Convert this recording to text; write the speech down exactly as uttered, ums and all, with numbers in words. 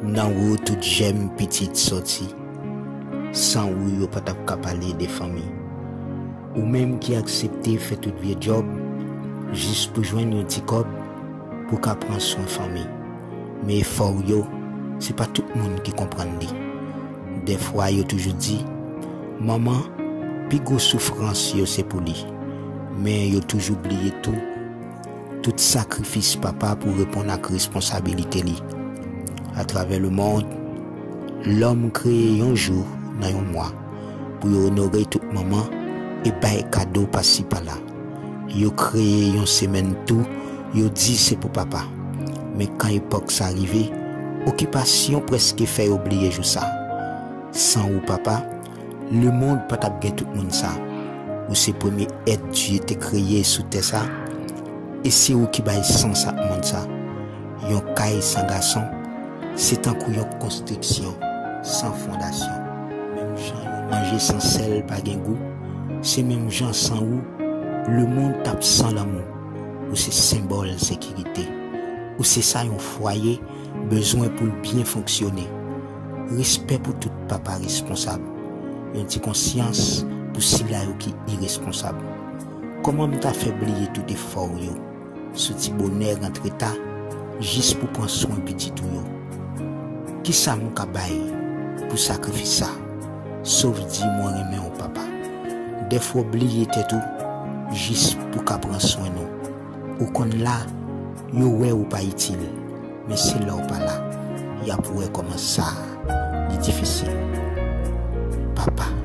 Nan ou tout jèm pitit sòti. San ou yo pa t ap ka pale de fanmi. Ou menm ki aksepte fè tout vye djòb jis pou jwenn yon ti kòb pou ka pran swen fanmi. Men efò w yo, se pa tout moun ki konprann li. Dèfwa yo toujou di, manman, pi gwo soufrans yo se pou li. Men yo toujou bliye tou tout sakrifis papa pou reponn ak responsabilite li. Atravè lemonn, lòm kreye yon jou nan yon mwa pou yo onore tout manman e bay kado pasi pala. Yo kreye yon semèn tou, yo di se pou papa. Men kan epòk sa rive, okipasyon prèske fè yo bliye jou sa. San ou papa, lemonn pa t ap gen tout moun sa. Ou se premye èt Dye te kreye sou tè sa, e se ou ki bay sans ak monn sa. Yon kay san gason, se tankou yon konstriksyon san fondasyon. Menm jan yon manje san sèl pa gen gou, se menm jan san ou, lemonn t ap san lanmou. Ou se senbòl sekirite. Ou se sa yon fwaye bezwen pou l byen fonksyone. Respè pou tout papa responsab. Yon ti konsyans pou sila yo ki iresponsab. Kòman m ta fè bliye tout efò w yo sou ti bonè rantre ta jis pou pran swen pitit ou yo? Kisa m ka bay pou sakrifis sa? Sof di mwen renmen w papa. Dèfwa w bliye tèt ou jis pou ka pran swen nou. Ou konn la, yo wè ou pa itil, men se lè w pa la y ap wè kòman sa li difisil. Papa.